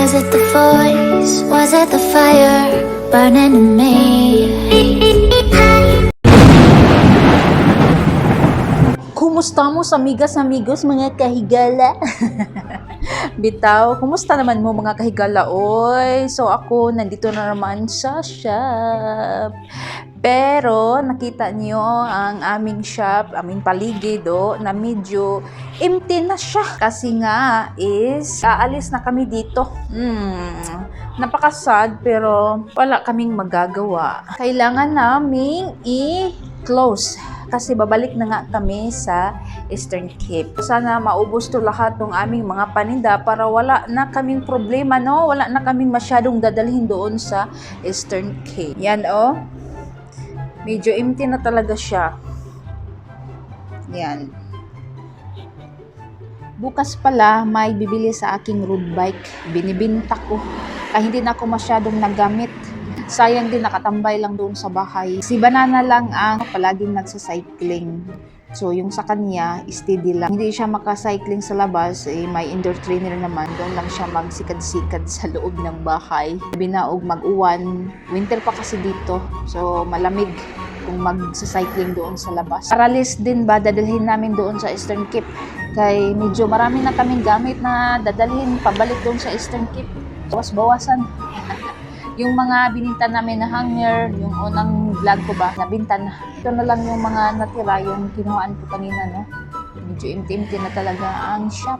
Was it the voice? Was it the fire burning in me? Kumusta mo amigas amigos mga kahigala? Bitaw, kumusta naman mo mga kahigala? Oy, so ako nandito na naman sa shop. Pero nakita niyo ang aming shop, aming paligid na medyo empty na siya. Kasi nga is aalis na kami dito. Napaka-sad pero wala kaming magagawa. Kailangan naming i-close. Kasi babalik na nga kami sa Eastern Cape. Sana maubos to lahat ng aming mga paninda para wala na kaming problema, no? Wala na kaming masyadong dadalhin doon sa Eastern Cape. Yan, medyo empty na talaga siya. Yan. Bukas pala may bibili sa aking road bike. Binibinta ko. Kaya hindi na ako masyadong nagamit. Sayang din, nakatambay lang doon sa bahay. Si Banana lang ang palaging nagsacycling. So, yung sa kanya, steady lang. Hindi siya makacycling sa labas, may indoor trainer naman. Doon lang siya magsikad-sikad sa loob ng bahay. Binaog mag-uwan. Winter pa kasi dito. So, malamig kung magsacycling doon sa labas. Paralis din ba dadalhin namin doon sa Eastern Cape? Kaya medyo marami na kaming gamit na dadalhin pabalik doon sa Eastern Cape. Bawas-bawasan. Yung mga bininta namin na hanger, yung unang vlog ko ba, nabinta na. Ito na lang yung mga natira, yung kinuhaan ko kanina, no? Medyo empty-empty na talaga ang shop.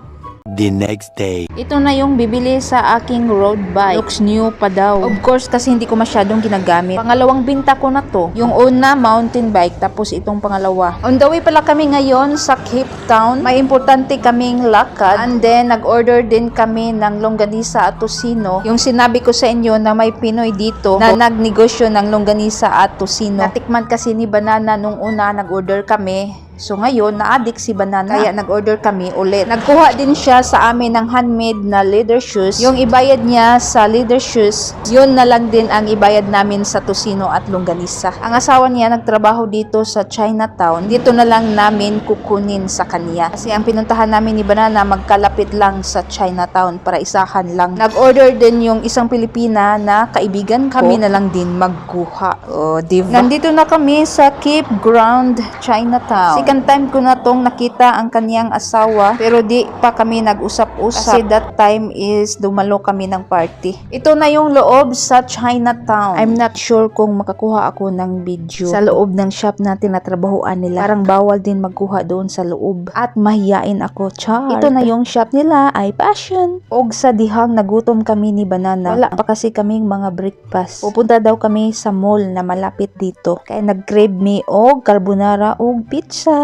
The next day. Ito na yung bibili sa aking road bike. Looks new pa daw. Of course, kasi hindi ko masyadong ginagamit. Pangalawang binta ko na to. Yung una, mountain bike. Tapos itong pangalawa. On the way pala kami ngayon sa Cape Town. May importante kaming lakad. And then, nag-order din kami ng longganisa at tocino. Yung sinabi ko sa inyo na may Pinoy dito na nagnegosyo ng longganisa at tocino. Natikman kasi ni Banana nung una, nag-order kami. So ngayon, na-addict si Banana. Kaya nag-order kami ulit. Nagkuha din siya sa amin ng handmade na leather shoes. Yung ibayad niya sa leather shoes, yun na lang din ang ibayad namin sa tocino at longganisa. Ang asawa niya nagtrabaho dito sa Chinatown. Dito na lang namin kukunin sa kanya. Kasi ang pinuntahan namin ni Banana, magkalapit lang sa Chinatown para isahan lang. Nag-order din yung isang Pilipina na kaibigan ko. Kami na lang din magkuha. Oh, diba? Nandito na kami sa Cape Ground, Chinatown. Second time ko na tong nakita ang kaniyang asawa, pero di pa kami nag-usap-usap kasi that time is dumalo kami ng party. Ito na yung loob sa Chinatown. I'm not sure kung makakuha ako ng video sa loob ng shop natin na trabahoan nila. Parang bawal din magkuha doon sa loob at mahiyain ako. Char. Ito na yung shop nila, ay passion. Og sa dihang nagutom kami ni Banana. Wala pa kasi kaming mga breakfast. Pupunta daw kami sa mall na malapit dito. Kaya nag-crave me og carbonara og pizza.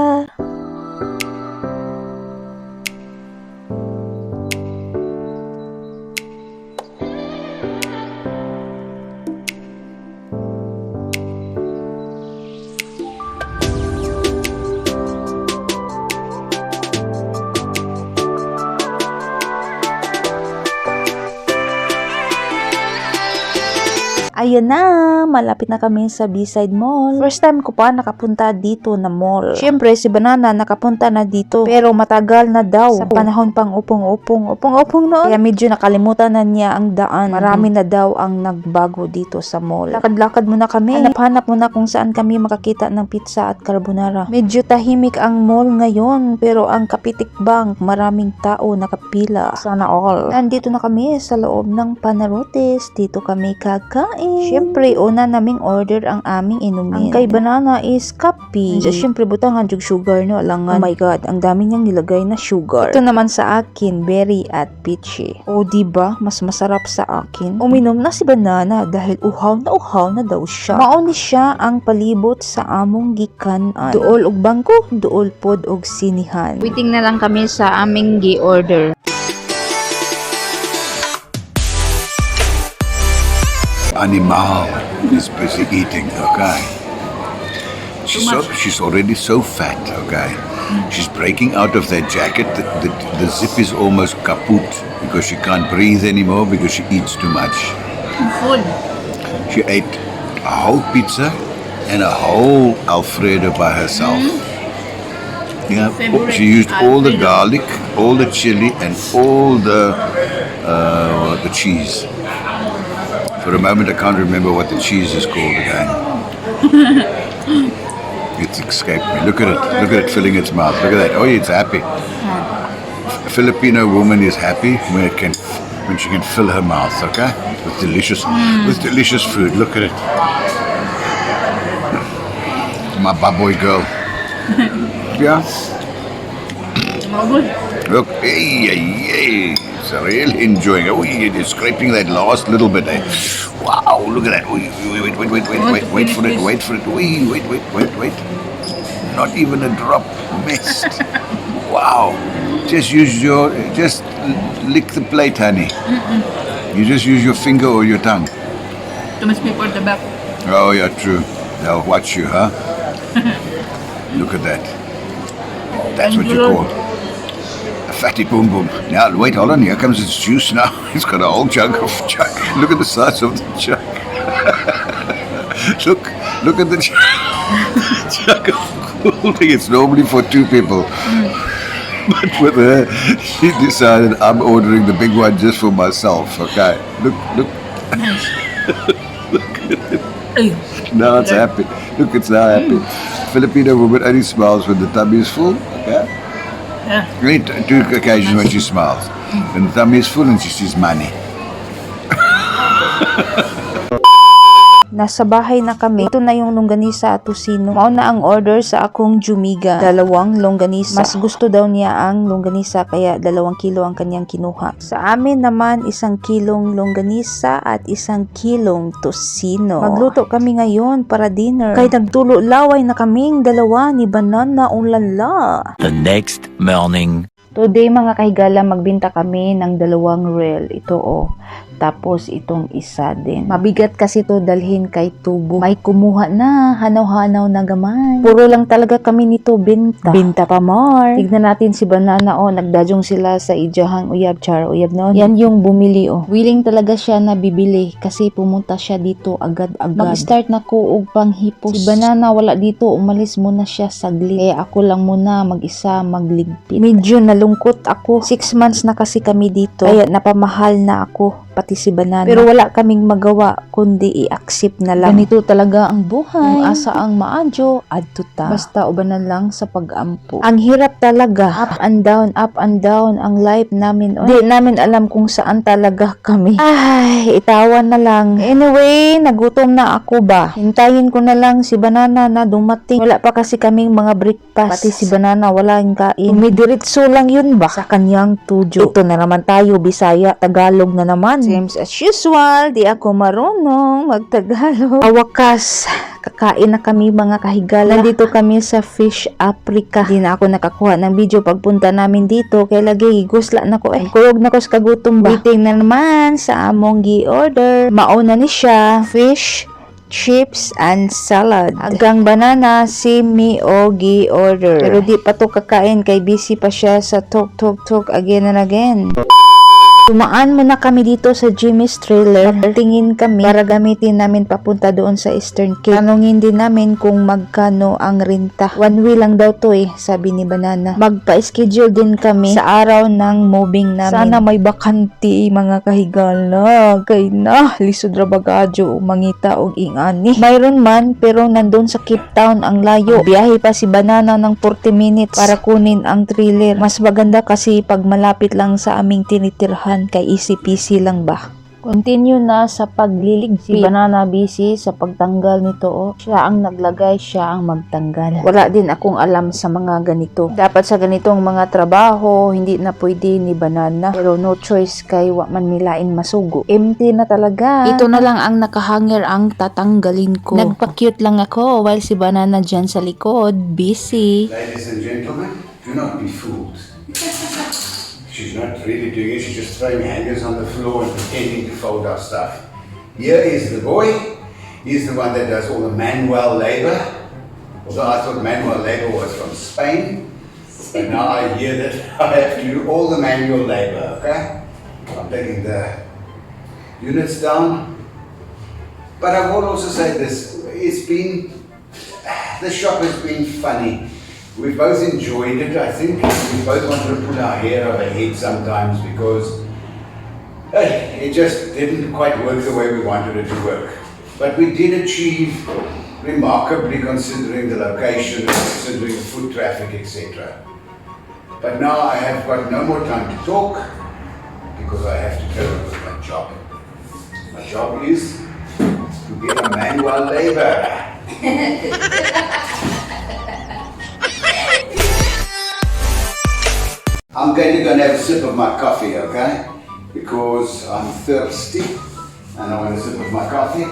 Ayan na, malapit na kami sa B-side Mall. First time ko pa nakapunta dito na mall. Siyempre, si Banana nakapunta na dito. Pero matagal na daw. Sa panahon pang upong-upong noon. Kaya medyo nakalimutan na niya ang daan. Marami na daw ang nagbago dito sa mall. Lakad-lakad muna kami. Hanap-hanap muna kung saan kami makakita ng pizza at carbonara. Medyo tahimik ang mall ngayon. Pero ang Kapitik Bank, maraming tao nakapila. Sana all. Nandito na kami sa loob ng Panarotes. Dito kami kakain. Siyempre, una naming order ang aming inumin. Ang kay Banana is kape. Siyempre, butangan jug sugar, no? Alangan. Oh my God, ang dami niyang nilagay na sugar. Ito naman sa akin, berry at peachy. O, diba? Mas masarap sa akin. Uminom na si Banana dahil uhaw na daw siya. Mauni siya ang palibot sa among gikanan. Duol og bangko, duol pod og sinihan. Waiting na lang kami sa aming gi-order. Animal is busy eating, okay? She's already so fat, okay? She's breaking out of that jacket. The zip is almost kaput because she can't breathe anymore because she eats too much. Food. She ate a whole pizza and a whole Alfredo by herself. Yeah, she used all the garlic, all the chili, and all the cheese. For a moment, I can't remember what the cheese is called again. It's escaped me. Look at it. Look at it filling its mouth. Look at that. Oh, it's happy. A Filipino woman is happy when she can fill her mouth, okay? With delicious food. Look at it. My baboy girl. Yeah. Look, hey. It's really enjoying it. Oh, you're scraping that last little bit. Eh? Wow, look at that. Wait for it. Wait. Wait. Not even a drop missed. Wow. Just lick the plate, honey. You just use your finger or your tongue. Too much people at the back. Oh, yeah, true. They'll watch you, huh? Look at that. That's what you call a fatty boom boom. Now, wait, hold on. Here comes its juice now. It's got a whole jug of jug. Look at the size of the jug. Look at the jug of cool thing. It's normally for two people. But with her, she decided I'm ordering the big one just for myself. Okay. Look. Look at it. Now it's happy. Look, it's now happy. Filipino woman only smiles when the tummy is full. Okay. Yeah. Only two occasions when she smiles. When the tummy is full and she sees money. Nasa bahay na kami. Ito na yung longganisa at tocino. Mauna ang order sa akong Jumiga. 2 longganisa. Mas gusto daw niya ang longganisa kaya 2 kilo ang kanyang kinuha. Sa amin naman 1 kilong longganisa at 1 kilong tocino. Magluto kami ngayon para dinner. Kaya nagtulo laway na kaming 2 ni Banana ulala. The next morning. Today mga kahigala, magbinta kami ng 2 reel. Ito Tapos itong isa din. Mabigat kasi to dalhin kay Tubo. May kumuha na, hanaw-hanaw na gamay. Puro lang talaga kami nito binta. Binta pa more. Tignan natin si Banana nagdadyong sila sa ijahang uyab noon. Yan yung bumili Willing talaga siya na bibili kasi pumunta siya dito agad-agad. Mag-start na ko og panghipos. Si Banana wala dito, umalis muna siya saglit. Kaya ako lang muna mag-isa magligpit. Medyo nalungkot ako. 6 months na kasi kami dito. Kaya napamahal na ako. Pati si Banana. Pero wala kaming magawa kundi i-accept na lang. Ganito talaga ang buhay. Kung asa ang maadyo, adto ta. Basta ubanan lang sa pag-ampo. Ang hirap talaga. Up and down ang life namin. Di namin alam kung saan talaga kami. Ay, itawan na lang. Anyway, nagutom na ako ba? Hintayin ko na lang si Banana na dumating. Wala pa kasi kaming mga breakfast. Pati si Banana wala yung kain. Umidiritso lang yun ba? Sa kanyang tujo. Ito na naman tayo, Bisaya, Tagalog na naman. Same as usual, di ako marunong magtagalog. Wakas, kakain na kami mga kahigala. Nandito kami sa Fish Africa. Di na ako nakakuha ng video pagpunta namin dito. Kaya lagi, gusla na ko Kulog na ko sa kagutom ba? Waiting na naman sa among gi-order. Mauna ni siya, fish, chips, and salad. Hanggang Banana, simi o gi-order. Pero di pa to kakain kay busy pa siya sa talk again and again. Tumaan muna kami dito sa Jimmy's trailer. Tingin kami para gamitin namin papunta doon sa Eastern Cape. Tanungin din namin kung magkano ang renta. 1 way lang daw to sabi ni Banana. Magpa-schedule din kami sa araw ng moving namin. Sana may bakanti mga kahigala. Kay na, lisod ra bagadyo mangita og ingani. Mayroon man pero nandun sa Cape Town ang layo. Biyahe pa si Banana ng 40 minutes para kunin ang trailer. Mas maganda kasi pag malapit lang sa aming tinitirhan. Kay easy peasy lang ba. Continue na sa pagliligpit. Si Banana busy sa pagtanggal nito Siya ang naglagay, siya ang magtanggal. Wala din akong alam sa mga ganito. Dapat sa ganitong mga trabaho, hindi na pwede ni Banana. Pero no choice kay wa man milain masugo. Empty na talaga. Ito na lang ang nakahanger ang tatanggalin ko. Nagpa-cute lang ako while si Banana dyan sa likod, busy. Ladies and gentlemen, do not be fooled. She's not really doing it, she's just throwing hangers on the floor and pretending to fold our stuff. Here is the boy. He's the one that does all the manual labor. Although I thought manual labor was from Spain. But now I hear that I have to do all the manual labor, okay? I'm taking the units down. But I will also say this, the shop has been funny. We both enjoyed it, I think. We both wanted to pull our hair over our head sometimes because It just didn't quite work the way we wanted it to work. But we did achieve remarkably considering the location, considering the foot traffic, etc. But now I have got no more time to talk because I have to carry on with my job. My job is to be a manual laborer. I'm going to go and have a sip of my coffee, okay? Because I'm thirsty and I want a sip of my coffee.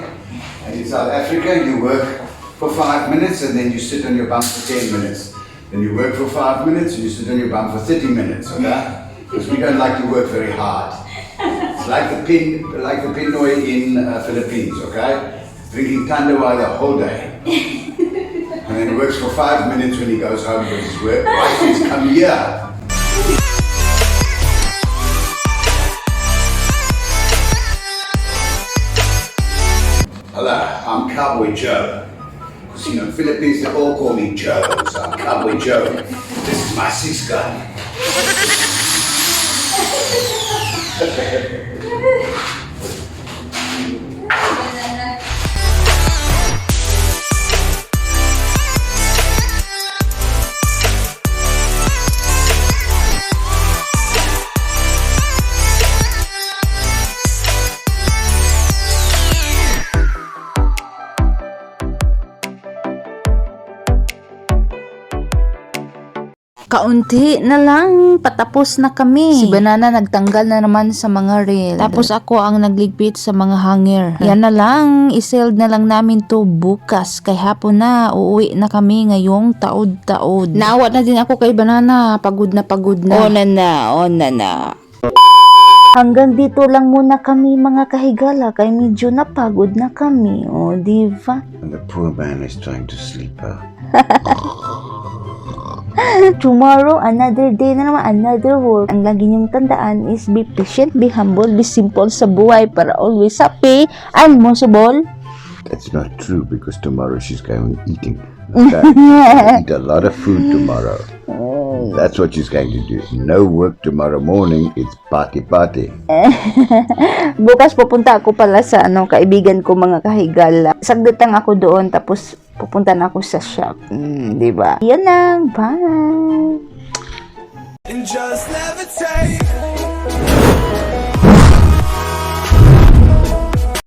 And in South Africa, you work for 5 minutes and then you sit on your bum for 10 minutes. Then you work for 5 minutes and you sit on your bum for 30 minutes, okay? Because we don't like to work very hard. It's like the Pinoy in Philippines, okay? Drinking tandawa the whole day. And then he works for 5 minutes when he goes home with his work. Wife says, come here. Hello, I'm Cowboy Joe. Because you know, in Philippines they all call me Joe, so I'm Cowboy Joe. This is my 6-gun. Kaunti na lang, patapos na kami. Si Banana nagtanggal na naman sa mga reel. Tapos ako ang nagligpit sa mga hanger. Yan na lang, iseld na lang namin to bukas. Kay hapon na, uuwi na kami ngayong taod-taod. Naawa na din ako kay Banana, pagod na pagod na. O na na. Hanggang dito lang muna kami mga kahigala, kay medyo napagod na kami. O, diva? And the poor man is trying to sleep. Tomorrow, another day na naman, another work. Ang lagi niyong tandaan is be patient, be humble, be simple sa buhay para always happy and possible. That's not true because tomorrow she's going eating. Okay? Eat a lot of food tomorrow. That's what she's going to do. No work tomorrow morning. It's party. Bukas pupunta ako pala sa kaibigan ko mga kahigala. Sagdutang ako doon tapos pupunta na ako sa shop. Diba? Yan lang. Bye! And just levitate.